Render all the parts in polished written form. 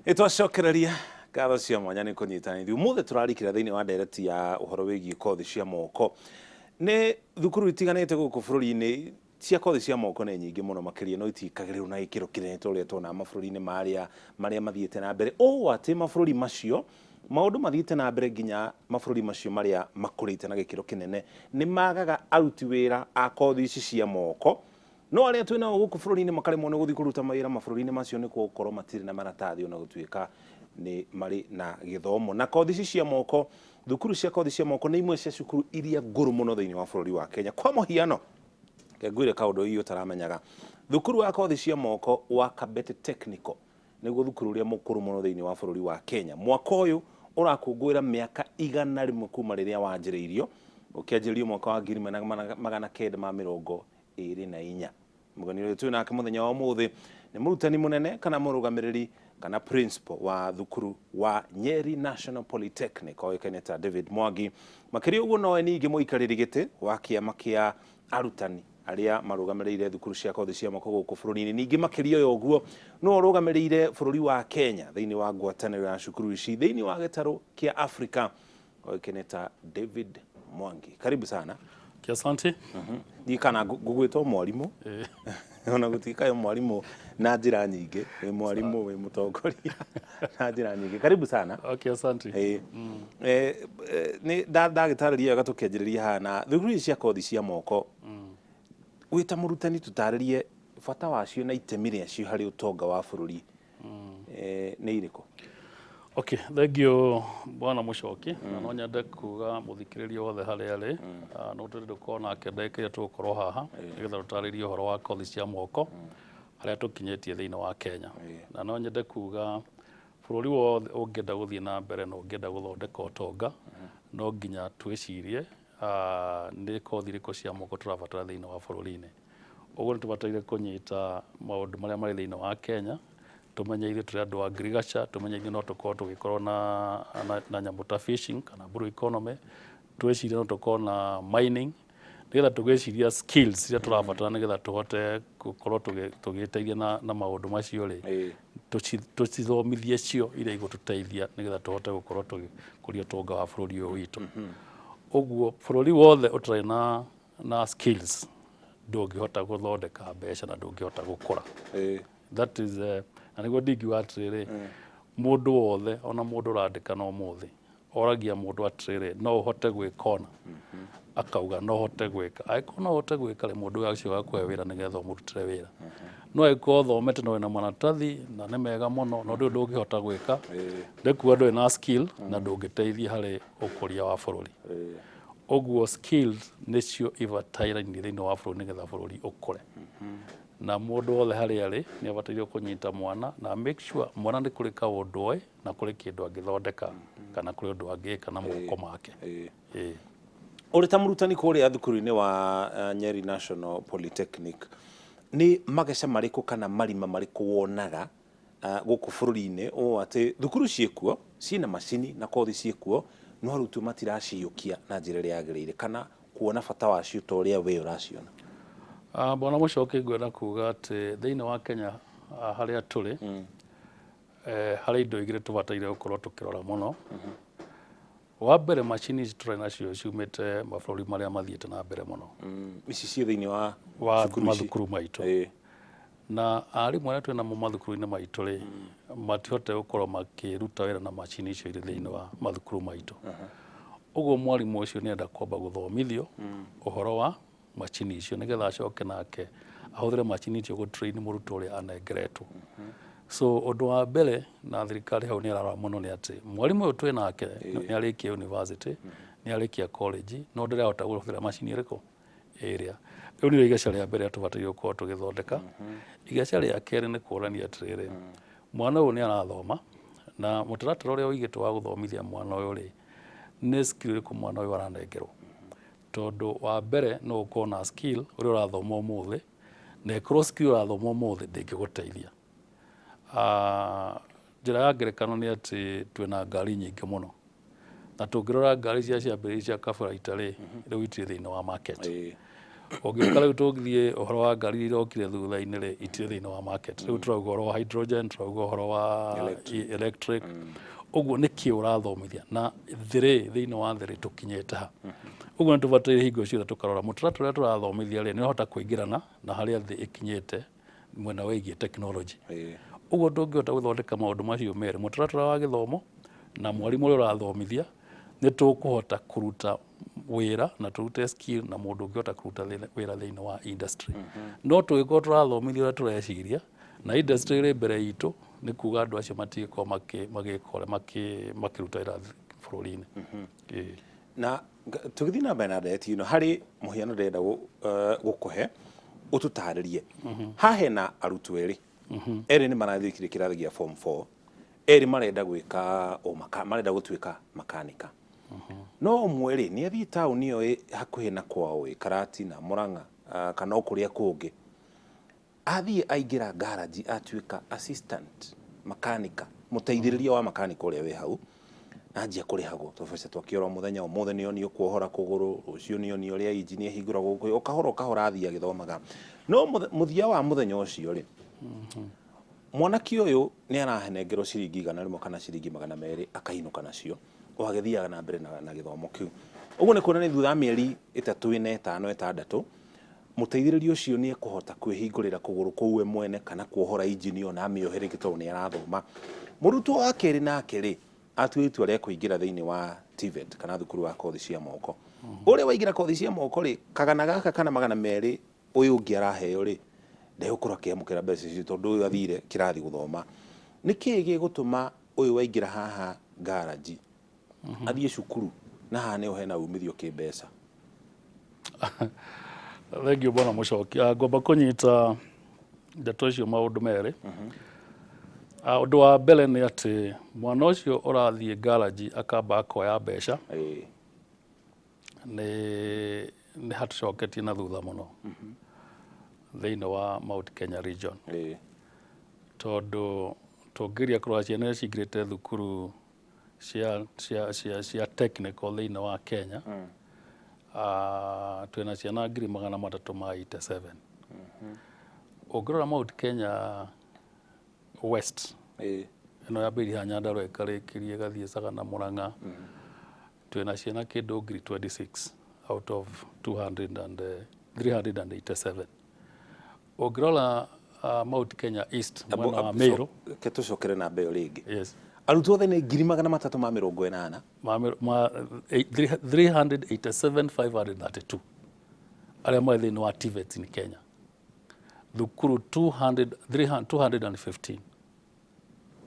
Nĩtwacokereria ngatho cia mwanya nĩ kũnyitanĩri. Ũmũthĩ tũrarikĩra thĩinĩ wa ndereti ya ũhoro wĩgiĩ kothi cia moko. Nĩ thukuru itiganĩte gũkũ bũrũri-inĩ cia kothi cia moko nĩ nyingĩ mũno makĩria, no itiĩkagĩrĩrwo na gĩkĩro kĩnene ta ũrĩa tuonaga mabũrũri-inĩ marĩa marĩa mathiĩte na mbere, ũũ atĩ mabũrũri macio maũndũ mathiĩte na mbere nginya mabũrũri macio marĩa makũrĩte na gĩkĩro kĩnene nĩ magaga aruti wĩra a kothi ici cia moko. No arĩa twĩ nao gũkũ bũrũri-inĩ makaremwo nĩ gũthiĩ kũruta mawĩra mabũrũri-inĩ macio nĩ gũkorwo matirĩ na maratathi ona gũtuĩka nĩ marĩ na gĩthomo. Na kothi ici cia moko, thukuru cia kothi cia moko nĩ imwe cia cukuru iria ngũrũ mũno thĩinĩ wa bũrũri wa Kenya. Kwa mũhiano, reke ngwĩre kaũndũ hihi ũtaramenyaga, thukuru wa kothi cia moko wa Kabete Technical nĩguo thukuru ũrĩa mũkũrũ mũno thĩinĩ wa bũrũri wa Kenya. Mwaka ũyũ ũrakũngũĩra mĩaka 100 kuma rĩrĩa wanjĩrĩirio, ũkĩanjĩrĩrio mwaka wa 1924. Mũgeni ũrĩa twĩ nake mũthenya wa ũmũthĩ nĩ mũrutani mũnene kana mũrũgamĩrĩri kana principal wa thukuru wa Nyeri National Polytechnic oĩkaine ta David Mwangi. Makĩria ũguo nowe ningĩ mũikarĩri gĩtĩ wa kĩama kĩa arutani arĩa marũgamĩrĩire thukuru cia kothi cia moko gũkũ bũrũri-inĩ. Ningĩ makĩria ya ũguo nĩwe ũrũgamĩrĩire bũrũri wa Kenya thĩinĩ wa ngwatanĩro ya cukuru ici thĩinĩ wa gĩtarũ kĩa Afrika oĩkaine ta David Mwangi. Karibu sana. Asante. Ndiĩ kana ngũgwĩta mwarimũ ona gũtuĩka wĩ mwarimũ na njĩra nyingĩ, wĩ mwarimũ, wĩ mũtongoria na njĩra nyingĩ. Karibu sana. Okay, asante. Ĩĩ. Nĩ ndagĩtarĩria wega tũkĩanjĩrĩria haha na thukuru ici cia kothi cia moko, wĩ ta mũrutani tũtarĩrie bata wacio na itemi rĩacio harĩ ũtonga wa bũrũri nĩ irĩkũ? Okay, thank you Bwana Mũcoki. Na no nyende kuga mũthikĩrĩria wothe harĩa arĩ, no tũrĩ tũkorwo nake ndagĩka iria tũgũkorwo haha nĩgetha tũtarĩrie ũhoro wa kothi cia moko harĩa tũkinyĩtie thĩinĩ wa Kenya. Na no nyende kuga bũrũri wothe ũngĩenda gũthiĩ na mbere na ũngĩenda gũthondeka ũtonga, no nginya twĩcirie nĩ kothi irĩkũ cia moko tũrabatara thĩinĩ wa bũrũri-inĩ. Ũguo nĩ tũbataire kũnyita maũndũ marĩa marĩ thĩinĩ wa Kenya, tũmenye ithuĩ tũrĩ andũ a agriculture, tũmenye ithuĩ no tũkorwo tũgĩkorwo na nyamũ ta fishing kana blue economy, twĩcirie no tũkorwo na mining, nĩgetha tũgĩciria skills iria tũrabatara nĩgetha tũhote gũkorwo tũgĩteithia na maũndũ macio rĩ, tũcithomithie cio iria igũtũteithia nĩgetha tũhote gũkorwo tũgĩkũria ũtonga wa bũrũri ũyũ witũ. Ũguo bũrũri wothe ũtarĩ na skills ndũngĩhota gũthondeka mbeca na ndũngĩhota gũkũra. That is, na nĩguo ndingiuga atĩrĩrĩ, mũndũ wothe ona mũndũ ũrandĩkana ũmũthĩ oragia mũndũ atĩrĩrĩ, no ũhote gwĩka ũna? Akauga no hote gwĩka. Angĩkorwo no ũhote gwĩka rĩ, mũndũ ũyũ ũcio agakũhe wĩra nĩgetha ũmũrutĩre wĩra. No angĩkorwo ũthomete na wĩna maratathi na nĩ mega mũno no ndũrĩ ndũngĩhota gwĩka, nĩ kuga ndũrĩ na skill na ndũngĩteithia harĩ ũkũria wa bũrũri. Ũguo skills nĩcio ibataire thĩinĩ wa bũrũri nĩgetha bũrũri ũkũre. Na mũndũ wothe harĩa arĩ nĩ abataire kũnyita mwana na make sure mwana nĩ kũrĩ kaũndũ oĩ na kũrĩ kĩndũ angĩthondeka kana kũrĩ ũndũ angĩka na moko make. Ĩĩ. Ũrĩ ta mũrutani kũrĩa thukuru-inĩ wa Nyeri National Polytechnic, nĩ mageca marĩkũ kana marima marĩkũ wonaga gũkũ bũrũri-inĩ ũũ atĩ thukuru ciĩkuo, ciĩna macini na kothi ciĩkuo, no arutwo matiraciyũkia na njĩra ĩrĩa yagĩrĩire kana kuona bata wacio ta ũrĩa we ũraciona? Bwana Mũchoki, ngwenda kuga atĩ thĩinĩ wa Kenya harĩa tũrĩ, harĩ indo igĩrĩ tũbataire gũkorwo tũkĩrora mũno. Wa mbere, macini ici tũrĩ nacio ciumĩte mabũrũri marĩa mathiĩte na mbere mũno. Ici ciĩ thĩinĩ wa mathukuru maitũ. Na arimũ arĩa twĩ namo mathukuru-inĩ maitũ rĩ, matihote gũkorwo makĩruta wĩra na macini icio irĩ thĩinĩ wa mathukuru maitũ. Ũguo mwarimũ ũcio nĩ enda kwamba gũthomithio ũhoro wa macini icio nĩgetha acoke nake ahũthĩre macini icio gũ train mũrutwo ũrĩa anengeretwo. So ũndũ wa mbere na thirikari hau nĩ ĩrarora mũno nĩ atĩ mwarimũ ũyũ twĩ nake nĩ arĩkia university, nĩ arĩkia college, no ndĩrahota kũhũthĩra macini ĩrĩkũ ĩrĩa. Rĩu nĩrĩo igeca rĩa mbere tũbataire gũkorwo tũgĩthondeka. Igeca rĩa kerĩ nĩ kũrania atĩrĩrĩ, mwana ũyũ nĩ arathoma na mũtaratara ũrĩa ũigĩtwo wa gũthomithia mwana ũyũ rĩ, nĩ skill ĩrĩkũ mwana ũyũ aranengerwo? Tondũ wa mbere no ũkorwo na skill ũrĩa ũrathoma ũmũthĩ, na ĩkorwo skill ũrathoma ũmũthĩ ndĩngĩgũteithia. Njĩra ya ngerekano nĩ atĩ twĩna ngari nyingĩ mũno, na tũngĩrora ngari cia ciambĩrĩria cia kaburaita rĩ, rĩu itirĩ thĩinĩ wa market. Ũngĩũka rĩu tũgĩthiĩ ũhoro wa ngari iria irokire thutha-inĩ rĩ, itirĩ thĩinĩ wa market. Rĩu tũrauga ũhoro wa hydrogen, tũrauga ũhoro wa electric. Ũguo nĩkĩ ũrathomithia na thĩrĩ thĩinĩ wa thĩrĩ tũkinyĩte ha. Ũguo nĩ tũbataire hingo ciothe tũkarora mũtaratara ũrĩa tũrathomithia rĩ, nĩ ũrahota kũingĩrana na harĩa thĩ ĩkinyĩte mwena wĩgiĩ technology. Ũguo tũngĩhota gũthondeka maũndũ macio merĩ, mũtaratara wa gĩthomo na mwarimũ ũrĩa ũrathomithia, nĩ tũkũhota kũruta wĩra na tũrute skill na mũndũ ũngĩhota kũruta wĩra thĩinĩ wa industry. No tũngĩkorwo tũrathomithia ũrĩa tũreciria na industry ĩrĩ mbere itũ, nĩ kuga andũ acio matigĩkorwo magĩka ũrĩa makĩruta wĩra bũrũri-inĩ. Ĩĩ. Na tũgĩthiĩ na mbere na ndereti ĩno, harĩ mũhiano ndĩrenda gũkũhe ũtũtarĩrie. Haha hena arutwo erĩ, erĩ nĩ marathiĩkire kĩrathi gĩa form 4, erĩ marenda gwĩka marenda gũtuĩka makanika. No ũmwe rĩ, nĩ athiĩ taũni ĩyo ĩ hakuhĩ na kwao ĩ Karatina, Murang'a, kana o kũrĩa kũngĩ. Athiĩ aingĩra garage atuĩka assistant makanika, mũteithĩrĩria wa makanika ũrĩa wĩ hau, na anjia kũrĩhagwo tũbeca twake oro mũthenya. Ũmũthĩ nĩ onio kuohora kũgũrũ, rũciũ nĩ onio ũrĩa injini ĩhingũragwo gũkũ, o kahora o kahora athiĩ agĩthomaga. No mũthia wa mũthenya ũcio rĩ, mwanake ũyũ nĩ arahenengerwo ciringi 100 kana ciringi 200 akainũka nacio, o agĩthiaga na mbere na gĩthomo kĩu. Ũguo nĩ kuonania thutha wa mĩeri 3, 4, 5, 6, mũteithĩrĩria ũcio nĩ ekũhota kwĩhingũrĩra kũgũrũ kũu we mwene kana kuohora injini ona amĩohe rĩngĩ tondũ nĩ arathoma. Mũrutwo wa kerĩ nake rĩ, atua itua rĩa kũingĩra thĩinĩ wa TVET kana thukuru wa kothi cia moko. Ũrĩa waingĩra kothi cia moko rĩ, kagana gaka kana 200 ũyũ ũngĩ araheo rĩ, ndegũkorwo akĩamũkĩra mbeca icio tondũ ũyũ athire kĩrathi gũthoma. Nĩ kĩĩ gĩgũtũma ũyũ waingĩra haha garage athiĩ cukuru na haha nĩho hena umithio kĩmbeca? Thengiũ bwana Mũcoki. Ngwamba kũnyita ndeto icio maũndũ merĩ. Ũndũ wa mbere nĩ atĩ mwana ũcio ũrathiĩ garage akamba akoya mbeca, nĩ hatũcoketie na thutha mũno thĩinĩ wa Mount Kenya region. Tondũ tũngĩgeria kũrora ciana iria cingĩrĩte thukuru cia technical thĩinĩ wa Kenya, twĩna ciana 387,000. Ũngĩrora Mount Kenya West, ĩno yambĩrĩirie haha Nyandarua ĩkarĩkĩria ĩgathiĩ Sagana Murang'a, twĩna ciana kĩndũ 26,000 out of 200 and, 387. Ũngĩrora Mount Kenya East mwena wa Meru, Reke tũcokere namba ĩyo rĩngĩ. Yes. Arutwo othe nĩ 380,000. Ma 387,532 arĩa marĩ thĩinĩ wa TVET in Kenya, thukuru 200, 300, 215.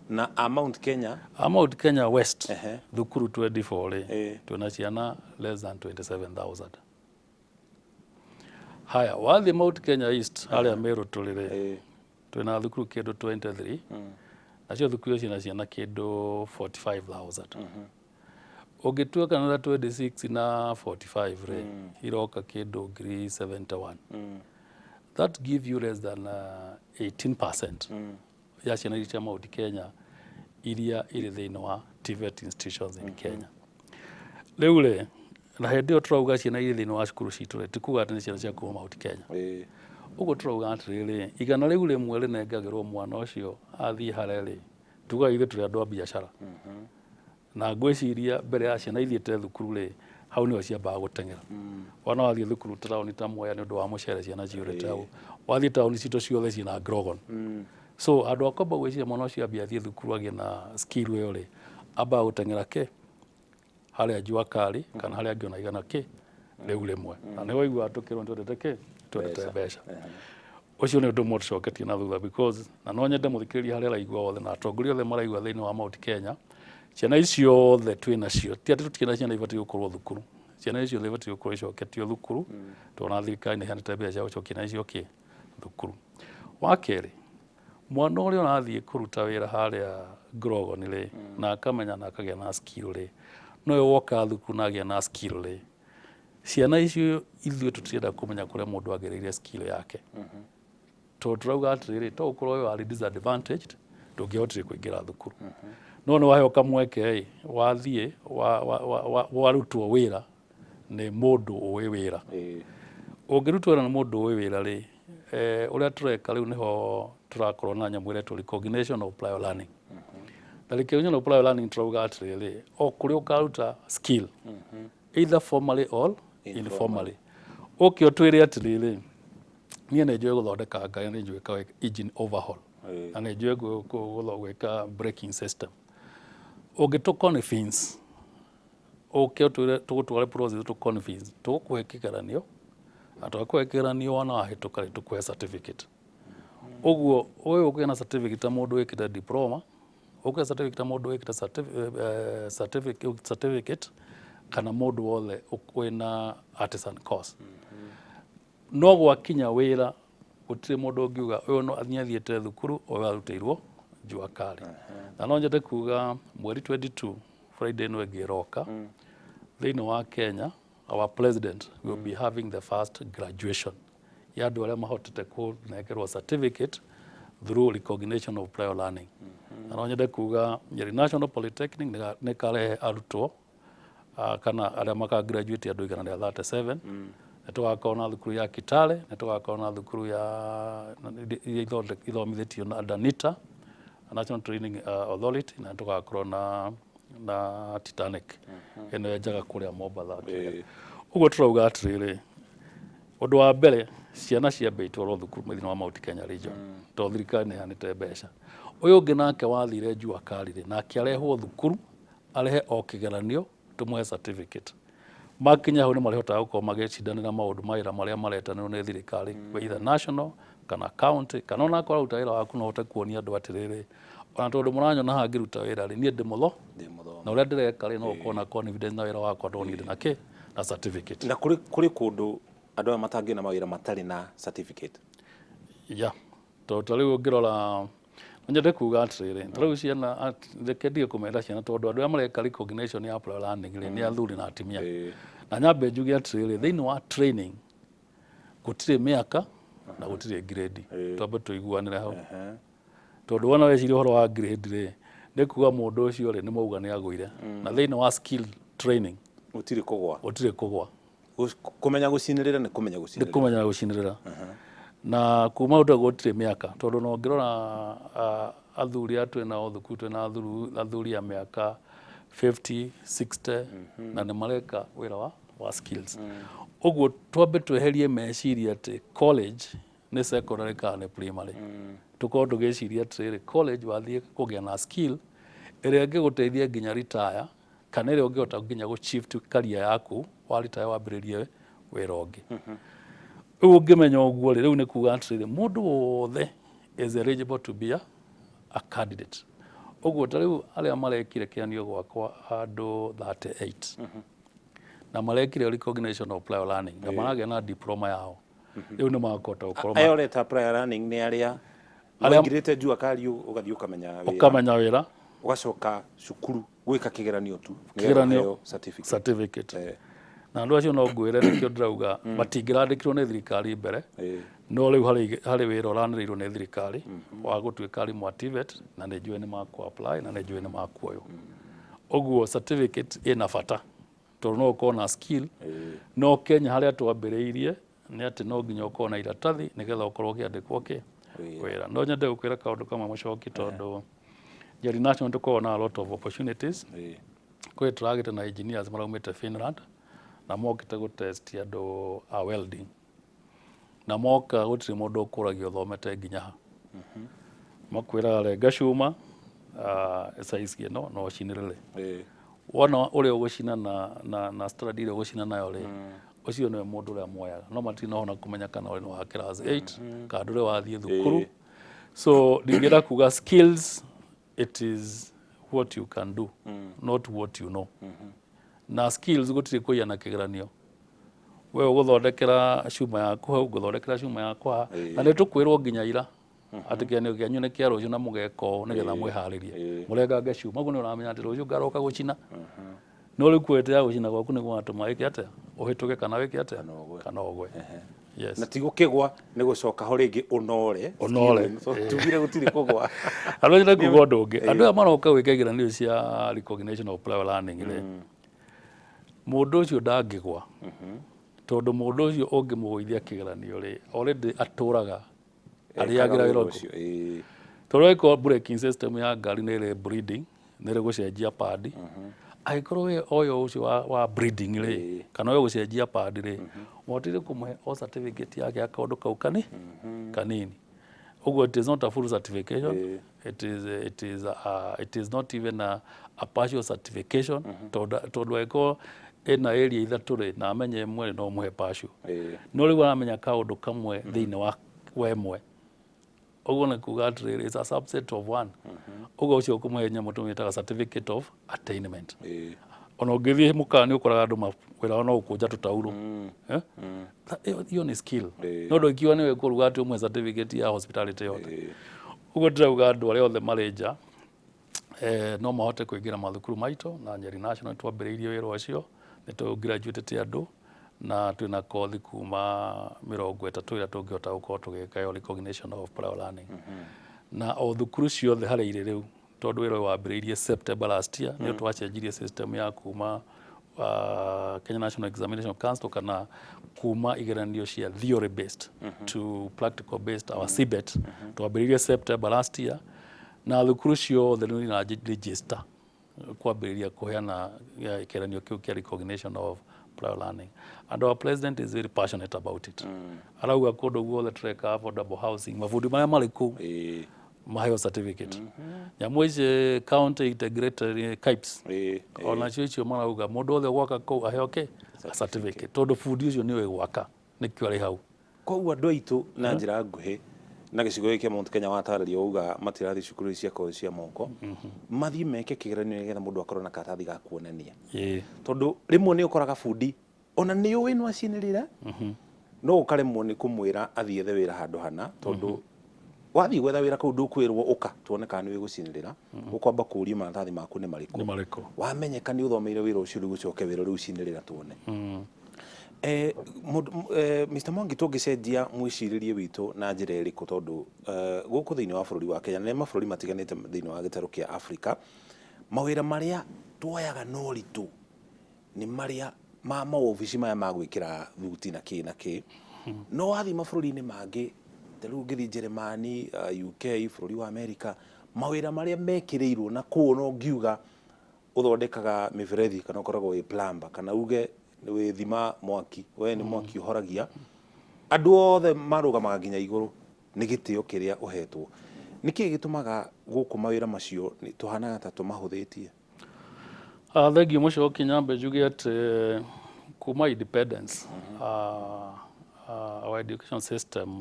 Na a Mount Kenya? A Mount Kenya West, thukuru 24 rĩ, twĩna ciana less than 27,000. Haya, wathiĩ Mount Kenya East harĩa Meru tũrĩ rĩ, twĩna thukuru kĩndũ 23, nacio thukuru icio ciĩna ciana kĩndũ 45,000. Ũngĩtua kana 26 na 45 rĩ, iroka kĩndũ 71,000. That give you less than 18% ya ciana iria cia Mount Kenya iria irĩ thĩinĩ wa TVET institutions in Kenya. Rĩu rĩ, na hĩndĩ ĩyo tũrauga ciana irĩ thĩinĩ wa cukuru citũ rĩ, ti kuga atĩ nĩ ciana cia kuma Mount Kenya. Ũguo tũrauga atĩrĩrĩ, 100 rĩmwe rĩnengagĩrwo mwana ũcio athiĩ harĩa rĩ, tugaga ithuĩ tũrĩ andũ a biacara. Na ngwĩciria mbere ya ciana ithiĩte thukuru rĩ, hau nĩho ciambaga gũteng'era. Wana wathiĩ thukuru taũni ta Mwea nĩ ũndũ wa mũcere, ciana ciyũrĩte hau. Wathiĩ taũni citũ ciothe ciĩna Grogon. So handũ ha kwamba gwĩciria mwana ũcio ambie athiĩ thukuru agĩe na skill ĩyo rĩ, ambaga gũteng'era kĩ harĩa jua kali kana harĩa angĩona 100 rĩu rĩmwe. Na nĩ waiguaga tũkĩrwo nĩ twendete kĩ twendete mbeca. Ũcio nĩ ũndũ ũmwe tũcoketie na thutha, because na no nyende mũthikĩrĩria harĩa araigua othe na atongoria othe maraigua thĩinĩ wa Mount Kenya, ciana icio othe twĩ nacio, ti atĩ tũtirĩ na ciana ibatiĩ gũkorwo thukuru, ciana icio othe ibatiĩ gũkorwo icoketio thukuru, tondũ na thirikari nĩ ĩheanĩte mbeca cia gũcokia ciana icio kĩ thukuru. Wa kerĩ, mwana ũrĩa ũrathiĩ kũruta wĩra harĩa Grogon rĩ, na akamenya na akagĩa na skill rĩ, nowe woka thukuru na agĩa na skill rĩ, ciana icio ithuĩ tũtirenda kũmenya kũrĩa mũndũ agereire skill yake, tondũ tũrauga atĩrĩrĩ, to ũkorwo wĩ warĩ disadvantaged, ndũngĩahotire kũingĩra thukuru, no nĩ waheo kamweke ĩ, wathiĩ warutwo wĩra nĩ mũndũ ũĩ wĩra. Ũngĩrutwo wĩra nĩ mũndũ ũĩ wĩra rĩ, ũrĩa tũreka rĩu nĩho tũrakorwo na nyamũ ĩretwo recognition of prior learning. Na recognition of prior learning tũrauga atĩrĩrĩ, o kũrĩa ũkaruta skill, either formally or informally, ũke ũtwĩre atĩrĩrĩ, niĩ nĩ njũĩ gũthondeka ngari, nĩ njũĩ gwĩka engine overhaul, na nĩ njũĩ gwĩka braking system. Ũngĩtũ convince, ũke ũtwĩre tũgũtware process tũ convince, tũgũkũhe kĩgeranio, na twakũhe kĩgeranio wona wahĩtũka rĩ, tũkũhe certificate. Ũguo ũyũ ũkũgĩa na certificate ta mũndũ wĩkĩte diploma, ũkũgĩa certificate ta mũndũ wĩkĩte certificate kana mũndũ wothe wĩna artisan course. No gwakinya wĩra, gũtirĩ mũndũ ũngiuga ũyũ no nĩ athiĩte thukuru, ũyũ arutĩirwo jua kali. Na no nyende kuga mweri 22, Friday ĩno ĩngĩ ĩroka, thĩinĩ wa Kenya, our president will be having the first graduation ya andũ arĩa mahotete kũnengerwo certificate through recognition of prior learning. Na no nyende kuga Nyeri National Polytechnic nĩ karehe arutwo kana arĩa maka graduate andũ 137. Nĩ tũgakorwo na thukuru ya Kitale, nĩ tũgakorwo na thukuru ya iria ithomithĩtio na Danita, National Training Authority, na nĩ tũgakorwo na Titanic ĩno yenjaga kũrĩa Mombatha. Ũguo tũrauga atĩrĩrĩ, ũndũ wa mbere, ciana ciambe itwarwo thukuru thĩinĩ wa Mount Kenya region, tondũ thirikari nĩ ĩheanĩte mbeca. Ũyũ ũngĩ nake wathire jua kali rĩ, nake arehwo thukuru, arehe o kĩgeranio, tũmũhe certificate. Makinya hau nĩ marĩhotaga gũkorwo magĩcindanĩra maũndũ mawĩra marĩa maretanĩrwo nĩ thirikari, either national kana county, kana ona akorwo aruta wĩra waku, no ũhote kuonia andũ atĩrĩrĩ, ona tondũ mũranyona haha ngĩruta wĩra rĩ, niĩ ndĩ mũtho Ndĩ mũthomu. Na ũrĩa ndĩreka rĩ, no ũkorwo na confidence na wĩra wakwa, tondũ niĩ ndĩ na kĩ na certificate. Na kũrĩ kũndũ andũ aya matangĩona mawĩra matarĩ na certificate? Ya, tondũ ta rĩu ũngĩrora, no nyende kuga atĩrĩrĩ, ta rĩu ciana reke ndige kũmera ciana, tondũ andũ arĩa mareka recognition ya prior learning rĩ, nĩ athuri na atumia. Na nyambe njuge atĩrĩrĩ, thĩinĩ wa training gũtirĩ mĩaka na gũtirĩ grade. Twambe tũiguanĩre hau, tondũ wona weciria ũhoro wa grade rĩ, nĩ kuga mũndũ ũcio rĩ, nĩ mauga nĩ agũire. Na thĩinĩ wa skill training gũtirĩ kũgwa. Gũtirĩ kũgwa. Kũmenya gũcinĩrĩra nĩ kũmenya nĩ gũcinĩrĩra. Kũmenya gũcinĩrĩra na kuma hau gũtirĩ mĩaka, tondũ no ngĩrora athuri aya twĩ nao thukuru, twĩ na athuri a mĩaka 50, 60, na nĩ mareka wĩra wa skills. Ũguo twambe tweherie meciria atĩ college nĩ secondary kana nĩ primary. Tũkorwo tũgĩciria atĩrĩrĩ, college wathiĩ kũgĩa na skill ĩrĩa ĩngĩgũteithia nginya retire, kana ĩrĩa ũngĩhota nginya gũ shift career yaku wa retire, wambĩrĩrie wĩra ũngĩ. Rĩu ũngĩmenya ũguo rĩ, rĩu nĩ kuga atĩrĩrĩ, mũndũ wothe is eligible to be a candidate. Ũguo ta rĩu arĩa marekire kĩgeranio gwakwa, andũ 38, na marekire recognition of prior learning na maragĩa na diploma yao, rĩu nĩ makũhota gũkorwo Aya ũreta prior learning nĩ arĩa Arĩa- waingĩrĩte jua kali, ũgathiĩ ũkamenya wĩra, ũkamenya wĩra, ũgacoka cukuru gwĩka kĩgeranio tu nĩgetha Kĩgeranio. ũheo certificate. Certificate. Na andũ acio no ngwĩre nĩkĩo ndĩrauga matingĩrandĩkirwo nĩ thirikari mbere, no rĩu harĩ wĩra ũranĩrĩirwo nĩ thirikari wa gũtuĩka arimũ a TVET, na nĩ njũĩ nĩ makũ apply na nĩ njũĩ nĩ makuoywo. Ũguo certificate ĩna bata, tondũ no ũkorwo na skill. No Kenya harĩa twambĩrĩirie nĩ atĩ no nginya ũkorwo na iratathi nĩgetha ũkorwo ũkĩandĩkwo kĩ Wĩra. Wĩra. No nyende gũkwĩra kaũndũ kamwe, Mũcoki, tondũ Nyeri National tũkoragwo na a lot of opportunities. Kwĩ tũragĩte na engineers maraumĩte Finland na mokĩte gũtest andũ a welding, na moka gũtirĩ mũndũ ũkũragia ũthomete nginya ha. Makwĩraga renga cuma size ĩno na ũcinĩrĩre. Wona ũrĩa ũgũcina na standard ĩrĩa ũgũcina nayo rĩ, ũcio nĩwe mũndũ ũrĩa moyaga. No matirĩ na ũhoro na kũmenya kana ũrĩ wa class 8 kana ndũrĩ wathiĩ thukuru. So ndingĩenda kuga skills, it is what you can do, not what you know. Na skills gũtirĩ kũiya na kĩgeranio. We ũgũthondekera cuma yaku hau, ngũthondekera cuma yakwa haha, na nĩ tũkwĩrwo nginya ira atĩ kĩgeranio kĩanyu nĩ kĩa rũciũ na mũgeka ũũ nĩgetha mwĩharĩrie, mũrengange cuma. Ũguo nĩ ũramenya atĩ rũciũ ngaroka gũcina. No rĩu quality ya gũcina gwaku nĩ gwatũma wĩke atĩa, ũhĩtũke kana wĩke atĩa, kana ũgwe. Yes. Na ti gũkĩgwa, nĩ gũcoka ho rĩngĩ ũnore. Ũnore. So, tugire gũtirĩ kũgwa. Andũ acio kuga ũndũ ũngĩ, andũ aya maroka gwĩka igeranio cia recognition of prior learning rĩ, mũndũ ũcio ndangĩgwa. Tondũ mũndũ ũcio ũngĩmũgũithia kĩgeranio rĩ, already atũraga arĩagĩra wĩra ũcio. Tondũ ĩkorwo braking system ya ngari nĩ ĩrĩ bleeding, nĩ ĩrĩ gũcenjia padi, angĩkorwo we oyo ũcio wa bleeding rĩ, kana oyo gũcenjia padi rĩ, wotire kũmũhe o certificate yake ya kaũndũ kau kanini. Ũguo it is not a full certification. It is not even a partial certification, tondũ angĩkorwo ĩna area ithatũ rĩ, na amenye ĩmwe rĩ, no ũmũhe partial. No rĩu aramenya kaũndũ kamwe thĩinĩ wa ĩmwe, ũguo nĩ kuga atĩrĩrĩ, it's a subset of one. Ũguo ũcio ũkũmũhe nyamũ tũmĩtaga certificate of attainment. Ona ũngĩthiĩ mũkawa nĩ ũkoraga andũ wĩra wao no gũkũnja tũtaurũ. Eh? Hiyo nĩ skill. No ndũngiuga nĩwe kũruga atĩ ũmwe certificate ya hospitality yothe. Ũguo ndĩrauga andũ arĩa othe marĩ nja no mahote kũingĩra mathukuru maitũ na Nyeri National twambĩrĩirie wĩra ũcio, nĩ tũ graduate andũ na twĩna kothi kuma 30 ĩrĩa tũngĩhota gũkorwo tũgĩka yo recognition of prior learning. Na o thukuru ciothe harĩa irĩ rĩu, tondũ wĩra ũyũ wambĩrĩirie September last year, nĩ twacenjirie system ya kuma Kenya National Examination Council kana kuma igeranio cia theory based to practical based, our CBET. Twambĩrĩirie September last year na thukuru ciothe rĩu ira register kwambĩrĩria kũheana kĩgeranio kĩu kĩa recognition of prior learning, and our president is very passionate about it. Arauga kũndũ guothe tũreka affordable housing, mabundi marĩa marĩ kũu maheo certificate. Nyamũ ici county integrated CAIPs, onacio icio marauga mũndũ wothe gwaka kũu aheo kĩ a certificate, tondũ bundi ũcio nĩoĩ gwaka, nĩkĩo arĩ hau. Koguo andũ aitũ, na njĩra nguhĩ, na gĩcigo gĩkĩ kĩa Mount Kenya watarĩria wauga matirathiĩ cukuru cia kothi cia moko, mathiĩ meke kĩgeranio nĩgetha mũndũ akorwo na karatathi ga kuonania, tondũ rĩmwe nĩ ũkoraga bundi ona nĩ ũĩ no acinĩrĩra, no ũkaremwo nĩ kũmwĩra athiĩ ethe wĩra handũ hana, tondũ wathiĩ gwetha wĩra kũu ndũkwĩrwo ũka tuone kana nĩ wĩgũcinĩrĩra, ũkwamba kũũrio maratathi maku nĩ marĩkũ. Nĩ marĩkũ. Wamenyeka nĩ ũthomeire wĩra ũcio, rĩu ũcoke wĩra rĩu cinĩrĩra tuone. Mr. Mwangi, tũngĩcenjia mwĩcirĩrie witũ na njĩra ĩrĩkũ? Tondũ gũkũ thĩinĩ wa bũrũri wa Kenya na mabũrũri matiganĩte thĩinĩ wa gĩtarũ kĩa Afrika, mawĩra marĩa tuoyaga na ũritũ nĩ marĩa ma mawobici maya ma gwĩkĩra thuti na kĩ na kĩ. No wathiĩ mabũrũri-inĩ mangĩ, ta rĩu ũngĩthiĩ Jeremani, UK, bũrũri wa America, mawĩra marĩa mekĩrĩirwo na kũu no ngiuga ũthondekaga mĩberethi, kana ũkoragwo wĩ plumber, kana uge wĩ thima mwaki, we nĩ mwaki ũhoragia, andũ othe marũgamaga nginya igũrũ nĩ gĩtĩo kĩrĩa ũhetwo. Nĩkĩ gĩtũmaga gũkũ mawĩra macio tũhanaga ta tũmahũthĩtie? Thengiũ Mũcoki. Nyambe njuge atĩ kuma independence our education system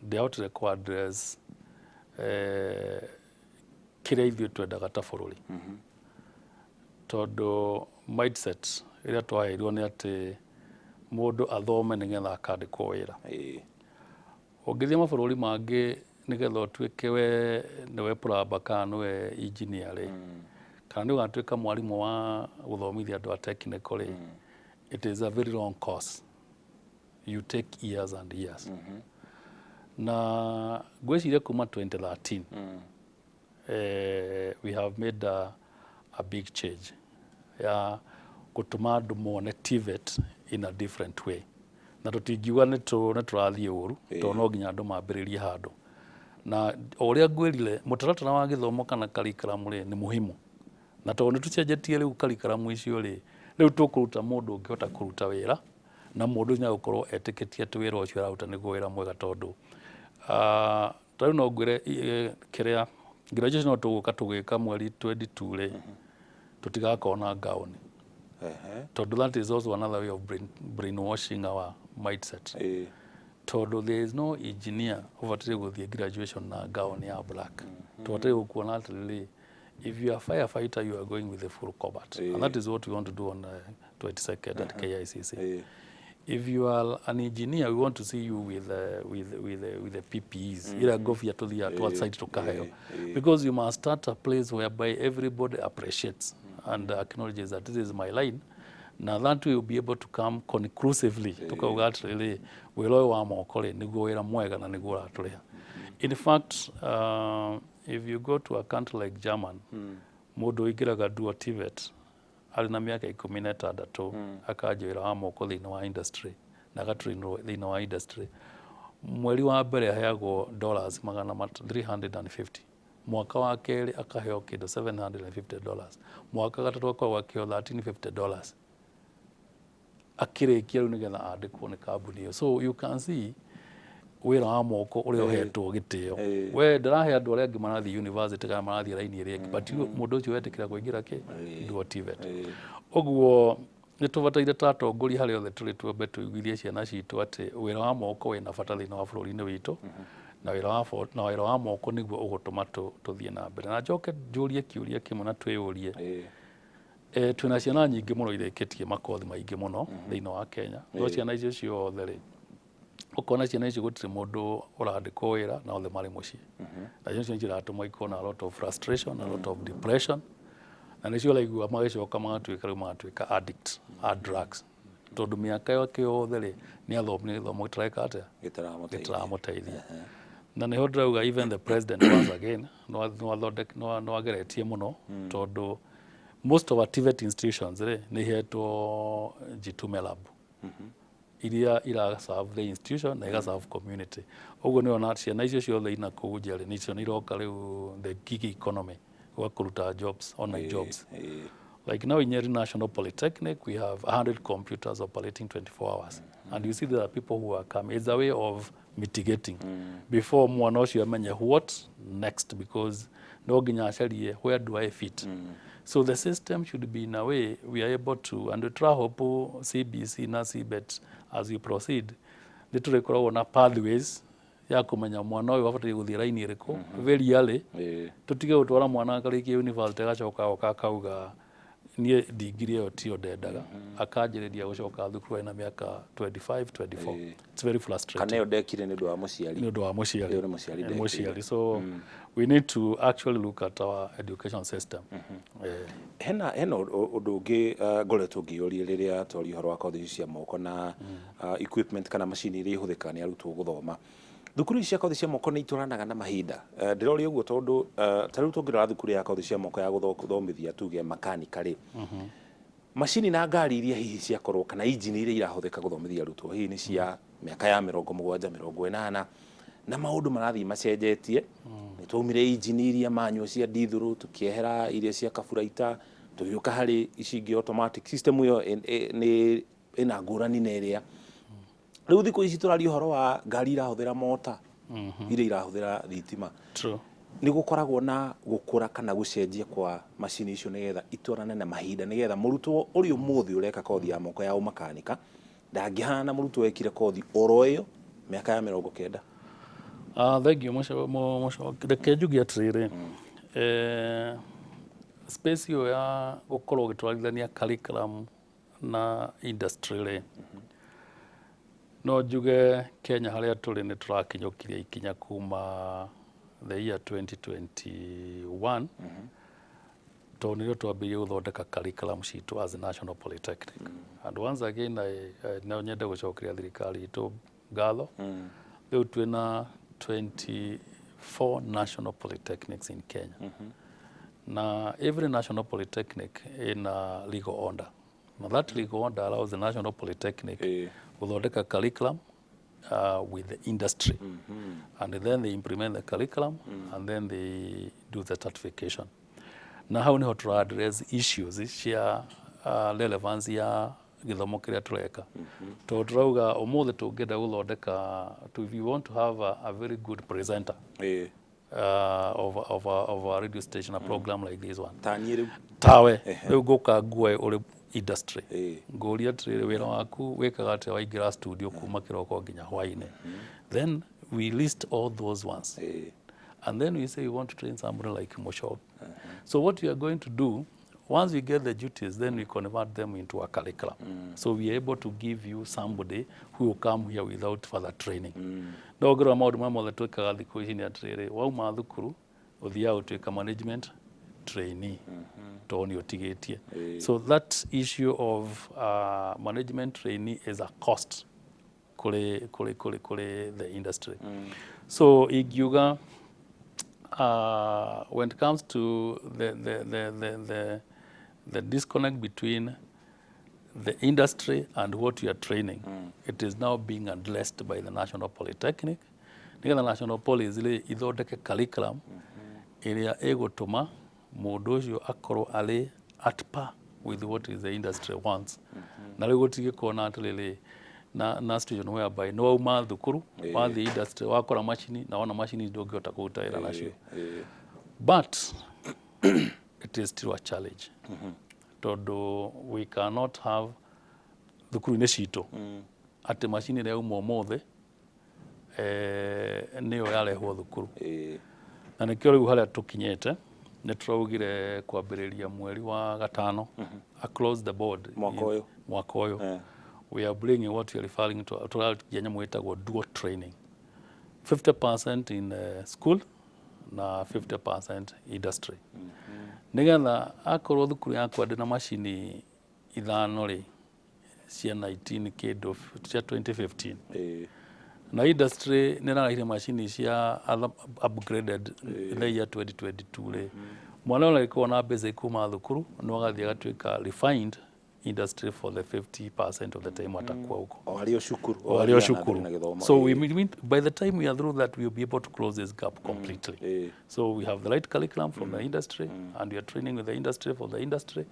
ndĩahotire kũ address kĩrĩa ithuĩ twendaga ta bũrũri, tondũ mindset ĩrĩa twaheirwo nĩ atĩ mũndũ athome nĩgetha akandĩkwo wĩra. Ũngĩthiĩ mabũrũri mangĩ, nĩgetha ũtuĩke we nĩwe plumber kana nĩwe engineer rĩ, kana nĩ ũgatuĩka mwarimũ wa gũthomithia andũ a technical rĩ, it is a very long course, you take years and years. Na ngwĩciria kuma 2013 we have made a big change ya gũtũma andũ mone TVET in a different way, na tũtingiuga nĩ tũrathiĩ ũru, tondũ no nginya andũ mambĩrĩrie handũ. Na o ũrĩa ngwĩrire, mũtaratara wa gĩthomo kana curriculum rĩ, nĩ muhimu, na tondũ nĩ tũcenjetie rĩu curriculum icio rĩ, rĩu tũkũruta mũndũ ũngĩhota kũruta wĩra, na mũndũ ũcio nĩagũkorwo etĩkĩtie atĩ wĩra ũcio araruta nĩguo wĩra mwega. Tondũ ta rĩu no ngwĩre kĩrĩa graduation no tũgũka tũgĩka mweri 22 rĩ, tũtigakorwo na gown, tondũ that is also another way of brainwashing our mindset, tondũ there is no engineer ũbataire gũthiĩ graduation na gown ya black. Tũbataire gũkuona atĩrĩrĩ, if you are a firefighter, you are going with the full combat, and that is what we want to do on 22nd at KICC. If you are an engineer, we want to see you with the PPEs, ira ngobia tũthiaga twa site tukaheo, because you must start a place whereby everybody appreciates and acknowledges that this is my line. Na that we will be able to come conclusively tukauga atĩrĩrĩ, wĩra ũyũ wa moko rĩ, nĩguo wĩra mwega na nĩguo ũratũrĩha. In fact, if you go to a country like German, mũndũ ũingĩraga dual TVET arĩ na mĩaka 16 akanjia wĩra wa moko thĩinĩ wa industry. Na agatrainwo thĩinĩ wa industry, mweri wa mbere aheagwo dollars 350, mwaka wa kerĩ akaheo kĩndũ $750, mwaka gatatũ akoragwo akĩheo $1350, akĩrĩkia rĩu nĩgetha andĩkwo nĩ kambuni ĩyo. So you can see wĩra wa moko ũrĩa ũhetwo gĩtĩo. We ndĩrahe andũ arĩa angĩ marathiĩ university kana marathiĩ raini ĩrĩa ĩngĩ, but mũndũ ũcio wetĩkĩra kũingĩra kĩ dual TVET. Ũguo nĩ tũbataire ta atongoria harĩa othe tũrĩ twambe tũiguithie ciana citũ atĩ wĩra wa moko wĩna bata thĩinĩ wa bũrũri-inĩ witũ, na wĩra wa moko nĩguo ũgũtũma tũthiĩ na mbere. Na njoke njũrie kĩũria kĩmwe na twĩyũrie, twĩna ciana nyingĩ mũno irĩkĩtie makothi maingĩ mũno thĩinĩ wa Kenya, no ciana icio ciothe rĩ, ũkona ciana icio gũtirĩ mũndũ ũrandĩkwo wĩra na othe marĩ mũciĩ, na icio ciana ciratũma ikorwo na a lot of frustration, a lot of depression, na nĩcio ũraigua magĩcoka magatuĩka rĩu magatuĩka addict a drugs, tondũ mĩaka yake yothe rĩ nĩ athomire gĩthomo gĩtareka atĩa? Gĩtaramũteithia. Gĩtaramũteithia. Na nĩho ndĩrauga even the president once again no ageretie mũno, tondũ most of our TVET institutions rĩ nĩ ihetwo Jitume Lab iria ira serve the institution na iga serve community. Ũguo nĩ ona ciana icio ciothe ina kũu nja rĩ, nĩcio nĩ iroka rĩu the gig economy gwa kũruta jobs, online jobs. Like now in Nyeri National Polytechnic, we have 100 computers operating 24 hours. And you see there are people who are coming. It's a way of mitigating. Before mwana ũcio amenye what next, because no nginya acarie where do I fit. So the system should be in a way we are able to, and we try hope CBC na CBET as we proceed, nĩ tũrĩkoragwo na pathways ya kũmenya mwana ũyũ abataire gũthiĩ raini ĩrĩkũ very early, tũtige gũtwara mwana akarĩkia university agacoka oka akauga niĩ ndigiri ĩyo tiyo ndendaga, akanjĩrĩria gũcoka thukuru ena mĩaka 25, 24. It's very frustrating. Kana ĩyo ndekire nĩ ũndũ wa mũciari. Nĩ ũndũ wa mũciari. Ĩyo nĩ mũciari Nĩ ndekĩire. Mũciari. So we need to actually look at our education system. Hena ũndũ ũngĩ ngoretwo ngĩyũria rĩrĩa twaria ũhoro wa kothi ici cia moko na equipment kana macini iria ihũthĩkaga nĩ arutwo gũthoma. Thukuru ici cia kothi cia moko nĩ itwaranaga na mahinda? Ndĩroria ũguo tondũ ta rĩu tũngĩrora thukuru ya kothi cia moko ya gũthomithia tuge makanika rĩ, macini na ngari iria hihi ciakorwo kana injini iria irahũthĩka gũthomithia arutwo hihi nĩ cia mĩaka ya 70, 80, na maũndũ marathiĩ macenjetie. Nĩ twaumire injini iria manual cia ndithũrũ, tũkĩehera iria cia kaburaita, tũgĩũka harĩ ici ingĩ automatic system. Ĩyo nĩ ĩna ngũrani na ĩrĩa rĩu thikũ ici tũraria ũhoro wa ngari irahũthĩra mota, iria irahũthĩra thitima. True. Nĩ gũkoragwo na gũkũra kana gũcenjia kwa macini icio nĩgetha itwarane na mahinda, nĩgetha mũrutwo ũrĩa ũmũthĩ ũreka kothi ya moko ya ũmakanika ndangĩhana na mũrutwo wekire kothi oro ĩyo mĩaka ya 90? Thank you, Mũcoki. Reke njuge atĩrĩrĩ, space ĩyo ya gũkorwo ũgĩtwarithania curriculum na industry rĩ, no njuge Kenya harĩa tũrĩ nĩ tũrakinyũkirie ikinya kuma the year 2021, tondũ nĩrĩo twambĩrĩirie gũthondeka curriculum citũ as a national polytechnic. And once again no nyende gũcokeria thirikari itũ ngatho. Rĩu twĩna 24 national polytechnics in Kenya, na every national polytechnic ina legal order, na that legal order allows the national polytechnic gũthondeka curriculum with the industry, and then they implement the curriculum and then they do the certification. Na hau niho tũra address issues cia relevance ya gĩthomo kĩrĩa tũreka, tondũ tũrauga ũmũthĩ tũngĩenda gũthondeka if you want to have a very good presenter of a radio station, a program like this one, Ta niĩ rĩu. Tawe rĩu ngũka nguoe ũrĩ industry, ngũria atĩrĩrĩ, wĩra waku wĩkaga atĩa waingĩra studio kuma kĩroko nginya hwainĩ? Then we list all those ones and then we say we want to train somebody like Mushoki. So what we are going to do, once we get the duties, then we convert them into a curriculum. So we are able to give you somebody who will come here without further training. No ngĩrora maũndũ maya mothe twĩkaga thikũ ici nĩ atĩrĩrĩ, wauma thukuru ũthiaga ũtuĩka management trainee tondũ nĩ ũtigĩtie. So that issue of management trainee is a cost kũrĩ the industry. So ingiuga when it comes to the disconnect between The industry and what you are training, it is now being addressed by the National Polytechnic, nĩgetha National Poly rĩ ithondeke curriculum ĩrĩa ĩgũtũma mũndũ ũcio akorwo arĩ at par with what is the industry wants. Na rĩu gũtigĩkorwo na atĩrĩrĩ na situation whereby nĩ wauma thukuru, wathiĩ industry, wakora macini, na wona macini ndũngĩhota kũruta wĩra nacio. But it is still a challenge, tondũ we cannot have thukuru-inĩ citũ atĩ macini ĩrĩa yauma ũmũthĩ nĩyo yarehwo thukuru. Na nĩkĩo rĩu harĩa tũkinyĩte nĩ tũraugire kwambĩrĩria mweri wa gatano across the board. Mwaka ũyũ. Mwaka ũyũ. We are bringing what we are referring to, tũraria nyamũ ĩtagwo dual training, 50% in school na 50% industry, nĩgetha akorwo thukuru yakwa ndĩna macini ithano rĩ cia 19 kĩndũ cia 2015, na industry nĩ ĩrarehire macini cia other upgraded the year 2022 rĩ, mwana ũrĩa agĩkorwo na mbeca kuma thukuru no agathiĩ agatuĩka refined industry for the 50% of the time atakuwa huko. O arĩ o cukuru. O arĩ o athiaga na cukuru. Mbere na gĩthomo. So we, by the time we are through that, we will be able to close this gap completely. So we have the right curriculum from the industry, and we are training with the industry for the industry,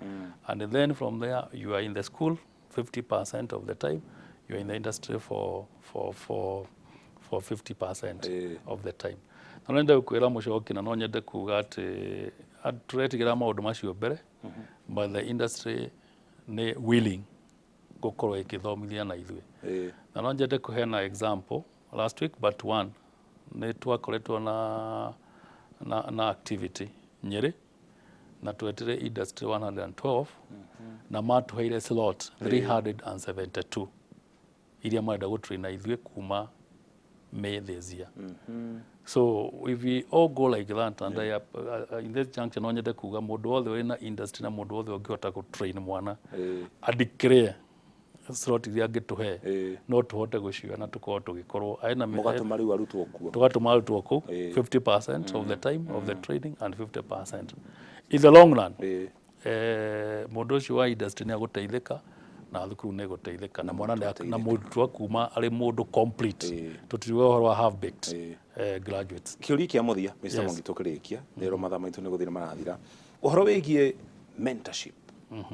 and then from there you are in the school 50% of the time, you are in the industry for 50% of the time. Na no nyende kwĩra Mũcoki, na no nyende kuga atĩ tũretigĩra maũndũ macio mbere, but the industry nĩ willing gũkorwo ĩkĩthomithia na ithuĩ. Na no nyende kũheana example. Last week but one nĩ twakoretwo na activity Nyĩrĩ, na twetire industry 112 na matũheire slot 372 iria marenda gũtrain ithuĩ kuma May this year. So if we all go like that, and I, in this junction no nyende kuga mũndũ wothe wĩna industry na mũndũ wothe ũngĩhota gũtrain mwana adeclare slot iria angĩtũhe, no tũhote gũcioya na tũkorwo tũgĩkorwo ena Mũgatũma rĩu arutwo kuo. Tũgatũma arutwo kũu 50% of the time of the training and 50% in the long run. Mũndũ ũcio wa industry nĩ agũteithĩka na thukuru nĩ ĩgũteithĩka na mwana na mũrutwo kuma arĩ mũndũ complete. Tũtiriuga ũhoro wa half baked graduates. Kĩũria kĩa mũthia, Mr. Mwangi, tũkĩrĩkia rĩro, mathaa maitũ nĩ gũthira marathira, ũhoro wĩgiĩ mentorship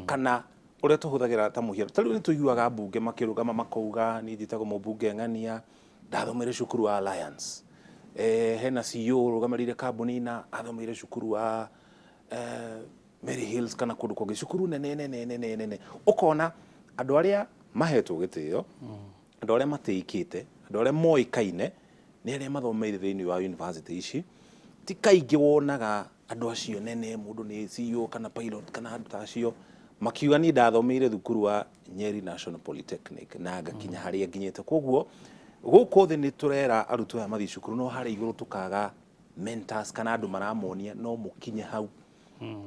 kana ũrĩa tũhũthagĩra ta mũhiano, ta rĩu nĩ tũiguaga mbunge makĩrũgama makauga, "Niĩ njĩtagwo mũmbunge ng'ania, ndathomeire cukuru wa Alliance." Hena CEO ũrũgamĩrĩire kambuni na athomeire cukuru wa Mary Hills kana kũndũ kũngĩ, cukuru nene nene nene nene. Ũkona andũ arĩa mahetwo gĩtĩo, andũ arĩa matĩĩkĩte, andũ arĩa moĩkaine nĩ arĩa mathomeire thĩinĩ wa university ici. Ti kaingĩ wonaga andũ acio nene, mũndũ nĩ CEO kana pilot kana andũ ta acio, makiuga, "Niĩ ndathomeire thukuru wa Nyeri National Polytechnic na ngakinya harĩa nginyĩte." Koguo gũkũ thĩ nĩ tũrera arutwo aya mathiĩ cukuru, no harĩa igũrũ tũkaga mentors kana andũ maramonia no mũkinye hau,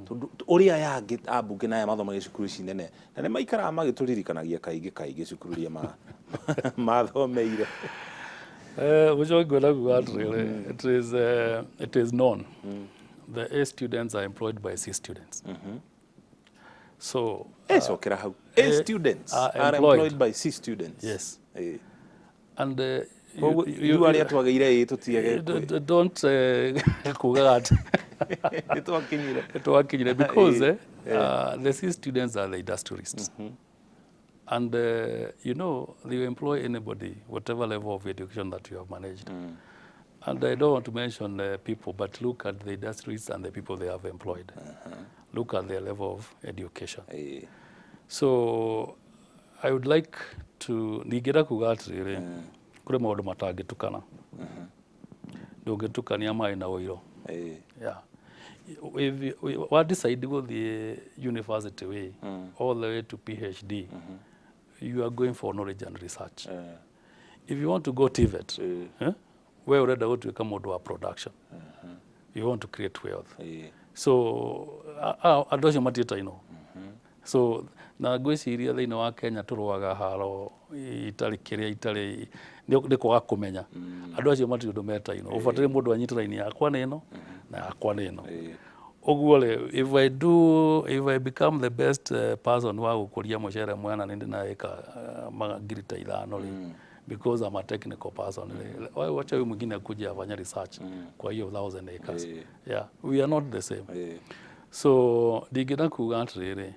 tondũ ũrĩa aya angĩ ambunge na aya mathomagia cukuru ici nene na nĩ maikaraga magĩtũririkanagia kaingĩ kaingĩ cukuru iria mathomeire. Mũcoki, ngwenda kuga atĩrĩrĩ, it is known the A students are employed by C students. So Cokera hau. A students are are employed. Employed by C students. Yes. And Koguo ithuĩ arĩa twagĩire ĩ tũtiage don't kugaga atĩ nĩ twakinyire. Twakinyire because the C students are the industrialists. And they will employ anybody, whatever level of education that you have managed. And I don't want to mention people, but look at the industrialists and the people they have employed. Look at their level of education. So I would like to ningĩenda kuga atĩrĩrĩ, kũrĩ maũndũ matangĩtukana. Ndũngĩtukania maĩ na ũiro. Yeah. If you wa decide gũthiĩ university way all the way to PhD, you are going for knowledge and research. If you want to go TVET, eh, we ũrenda gũtuĩka mũndũ wa production. You want to create wealth. So andũ acio matiĩtainwo. So na ngwĩciria thĩinĩ wa Kenya tũrũaga haro itarĩ kĩrĩa itarĩ nĩ kwaga kũmenya andũ acio matirĩ ũndũ metainwo. Ũbataire mũndũ anyite raini yakwa nĩ ĩno na yakwa nĩ ĩno. Ũguo rĩ, if I become the best person wa gũkũria mũcere mwena nĩ ndĩna ĩka ngiri ta 5 rĩ, because I'm a technical person rĩ, wacha huyu mwingine akuje afanye research kwa hiyo 1,000 acres. Yeah, we are not the same. So ndingĩenda kuga atĩrĩrĩ,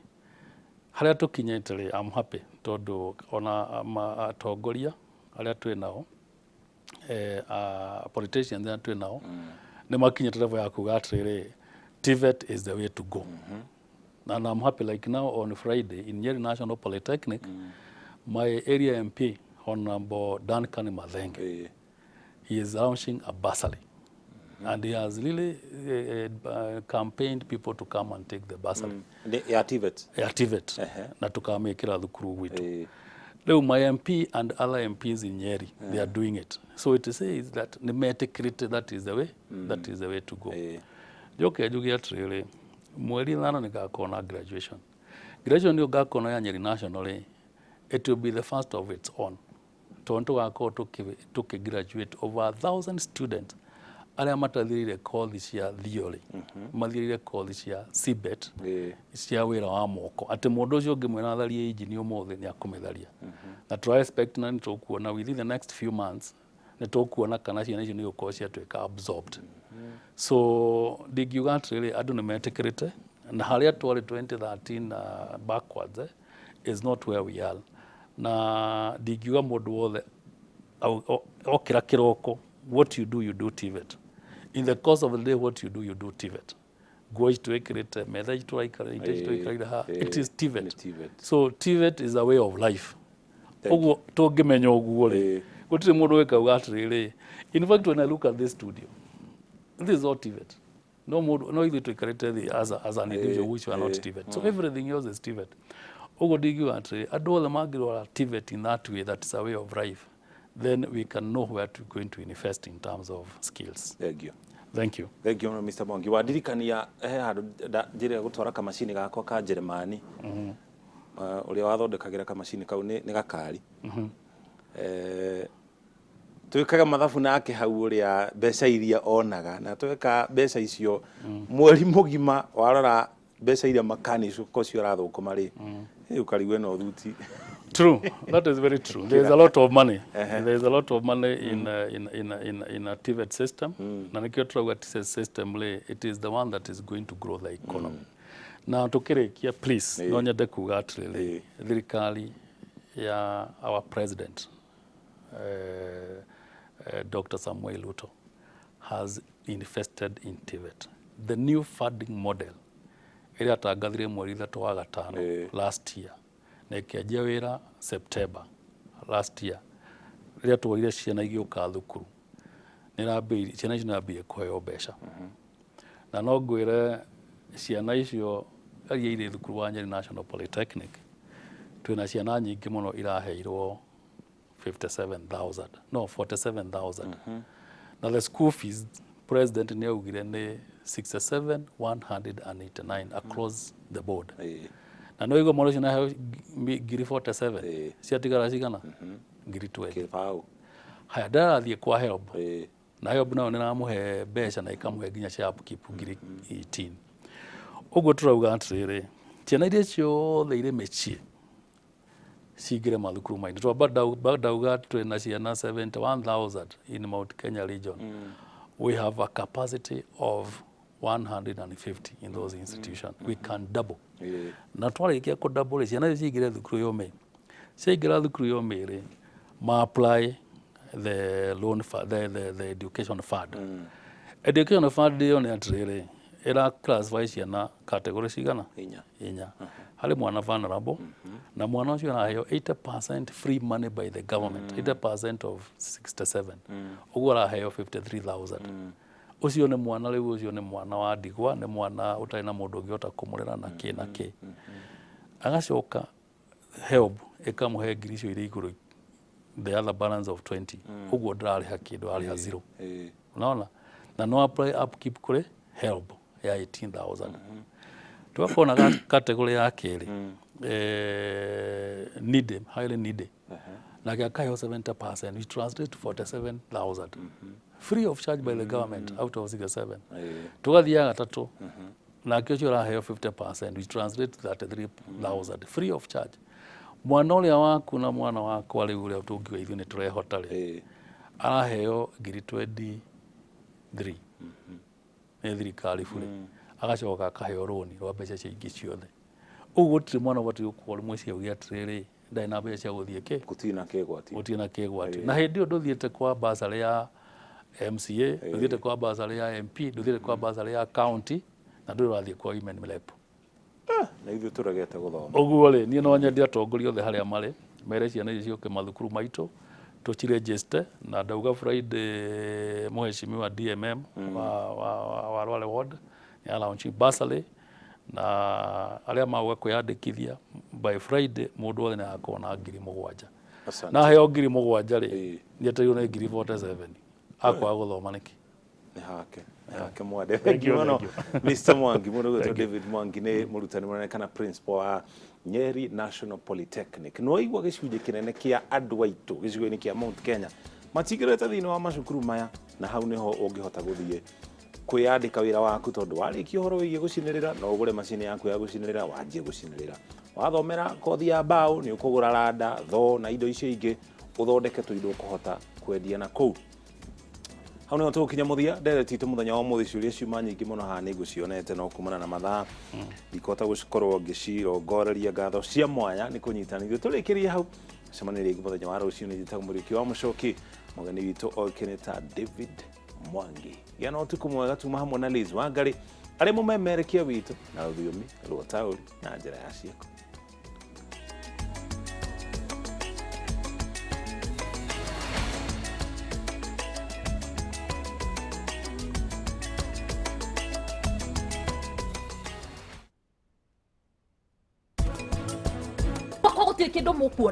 harĩa tũkinyĩte rĩ, I'm happy tondũ ona atongoria arĩa twĩ nao, politicians arĩa twĩ nao, nĩ makinyĩte level ya kuga atĩrĩrĩ, TVET is the way to go. And I'm happy, like now on Friday in Nyeri National Polytechnic, my area MP, Honorable Duncan Mathenge, he is launching a bursary. And he has really campaigned people to come and take the bursary. Ya TVET. Ya TVET. Na tukamĩkĩra thukuru gwitũ. Rĩu my MP and other MPs in Nyeri, they are doing it. So it says that nĩ metĩkĩrĩte that is the way, that is the way to go. Njoke njuge atĩrĩrĩ, mweri 5 nĩ ngakorwo na graduation. Graduation ĩyo ngakorwo ya Nyeri National rĩ, it will be the first of its own. Tondũ tũgakorwo tũkĩ graduate over 1,000 students arĩa matathirire kothi cia theory, mathirire kothi cia CBET, cia wĩra wa moko, atĩ mũndũ ũcio ũngĩmwĩra atharie injini ũmũthĩ, nĩ akũmĩtharia. Na tũra expect na nĩ tũkuona within the next few months, nĩ tũkuona kana ciana icio nĩ igũkorwo ciatuĩka absorbed. So ndingiuga atĩrĩrĩ, andũ nĩ metĩkĩrĩte, na harĩa twarĩ 2013 backwards, is not where we are. Na ndingiuga mũndũ wothe okĩra kĩroko, what you do, you do TVET. In the course of the day, what you do, you do TVET. Nguo ici twĩkĩrĩte, metha ici tũraikarĩra, itĩ ici tũikarĩire haha, it is TVET. Nĩ TVET. So TVET is a way of life. Ũguo tũngĩmenya ũguo rĩ, gũtirĩ mũndũ wĩkauga atĩrĩrĩ. In fact, when I look at this studio, this is all TVET. No mũndũ no ithuĩ tũikarĩte thĩ as an individual which we are not TVET. So everything else is TVET. Ũguo ndingiuga atĩrĩ, andũ othe mangĩrora TVET in that way, that is a way of life, then we can know where to going to invest in terms of skills. Thank you. Thank you. Thank you mũno, Mr. Mwangi. Wandirikania he handũ njĩrĩga gũtwara kamacini gakwa ka Jeremani. Ũrĩa wathondekagĩra kamacini kau nĩ gakari. Twĩkaga mathabu nake hau ũrĩa mbeca iria onaga, na tweka mbeca icio mweri mũgima, warora mbeca iria mechanic ũcio arathũkũma rĩ, ũkarigwo ĩno thuti. True, that is very true. There is a lot of money. There is a lot of money in a TVET system. Na nikio turauga TVET system rĩ, it is the one that is going to grow the economy. Na tukĩrĩkia, please, no nyende kuga atĩrĩrĩ, thirikari ya our president, Dr. Samuel Ruto, has invested in TVET. The new funding model ĩrĩa atangathire mweri 3 wa gatano last year na ĩkĩanjia wĩra September last year, rĩrĩa tuonire ciana igĩũka thukuru, nĩ ciana icio nĩrambĩrĩirie kũheo mbeca. Na no ngwĩre ciana icio iria irĩ thukuru wa Nyeri National Polytechnic, twĩna ciana nyingĩ mũno iraheirwo 57,000, no 47,000, na the school fees, president nĩ augire nĩ 67,189 across the board. Na no igua mwana ũcio naheo ngiri 47, ciatigara cigana? Ngiri 20. Kĩbaũ. Haya, ndarathiĩ kwa HELB, na HELB nayo nĩ ramũhe mbeca na ĩkamũhe nginya cia upkeep ngiri 18. Ũguo tũrauga atĩrĩrĩ, ciana iria ciothe irĩ mĩciĩ cingĩre mathukuru mainĩ. Twamba ndauga twĩna ciana 71,000 in Mount Kenya region. We have a capacity of 150 in those institutions. We can double. Na twarĩkia kũ double rĩ, ciana icio cingĩre thukuru yome, ciaingĩra thukuru yome rĩ, ma apply the loan the education fund. Education fund ĩyo nĩ atĩrĩrĩ, ĩra classify ciana category cigana? Inya. Inya. Harĩ mwana vulnerable, na mwana ũcio araheo 80% free money by the government, 80% of 67, ũguo araheo 53,000. Ũcio nĩ mwana rĩu, ũcio nĩ mwana wa ndigwa, nĩ mwana ũtarĩ na mũndũ ũngĩhota kũmũrera na kĩ na kĩ. Agacoka HELB ĩkamũhe ngiri icio irĩ igũrũ, the other balance of 20. Ũguo ndararĩha kĩndũ, ararĩha zero. Unaona? Na no apply upkeep kũrĩ HELB ya 18,000. Tugakorwo na category ya kerĩ, needy, highly needy, nake akaheo 70%, which translates to 47,000 free of charge by the government out of 67. Tugathiĩ ya gatatũ. Nake ũcio ũraheo 50%, which translates to 33,000 free of charge. Mwana ũrĩa waku na mwana wakwa rĩu ũrĩa tũngiuga ithuĩ nĩ tũrehota rĩ, araheo ngiri 23 nĩ thirikari bure, agacoka akaheo rũni rwa mbeca icio ingĩ ciothe. Ũguo gũtirĩ mwana ũbatiĩ gũkorwo mũciĩ auge atĩrĩrĩ, ndarĩ na mbeca cia gũthiĩ kĩ, Gũtirĩ na kĩgwati. Gũtirĩ na kĩgwati. Na hĩndĩ ĩyo ndũthiĩte kwa bursary ya MCA, ndũthiĩte kwa bursary ya MP, ndũthiĩte kwa bursary ya county, na ndũrĩ ũrathiĩ kwa women rep. Na ithuĩ tũregete gũthoma. Ũguo rĩ, niĩ no nyende atongoria othe harĩa marĩ mere ciana ici ciũke mathukuru maitũ tũciregister. Na ndauga Friday mũheshimiwa DMM wa Rware Ward nĩ launch bursary, na arĩa mauga kwĩyandĩkithia by Friday, mũndũ wothe nĩ agakorwo na 7,000. Asante. Na heo 7,000 rĩ, nĩetereirwo nĩ 47,000. Akwaga gũthoma nĩkĩ? Nĩ hake, nĩ hake mwande. Thank Thank you you, mũno, thank Mr. Mwangi. Mũndũ ũgwĩtwo David Mwangi nĩ mũrutani mũnene kana principal wa Nyeri National Polytechnic. Nĩ waigua gĩcunjĩ kĩnene kĩa andũ aitũ gĩcigo-inĩ kĩa Mount Kenya matingĩrĩte thĩinĩ wa macukuru maya, na hau nĩho ũngĩhota gũthiĩ kwĩyandĩka wĩra waku, tondũ warĩkia ũhoro wĩgiĩ gũcinĩrĩra, no ũgũre macini yaku ya gũcinĩrĩra wanjie gũcinĩrĩra. Wathomera kothi ya mbaũ, nĩ ũkũgũra randa, thoo na indo icio ingĩ, ũthondeke tũindo ũkũhota kwendia na kũu. Hau nĩho tũgũkinya mũthia ndereti itũ mũthenya wa ũmũthĩ. Ciũria ciuma nyingĩ mũno haha, nĩ ngũcionete, no kumana na mathaa ndikũhota gũkorwo ngĩcirongoreria. Ngatho cia mwanya nĩ kũnyitanithio. Tũrĩkĩrie hau, cemania rĩngĩ mũthenya wa rũciũ. Nĩ njĩtagwo Mũriũki wa Mũcoki, mũgeni witũ oĩkaine ta David Mwangi. Gĩa na ũtukũ mwega. Tuma hamwe na Liz Wangari arĩ mũmemerekia witũ na rũthiomi rwa taũri na njĩra ya ciĩko. Gũtirĩ kĩndũ mũkuona.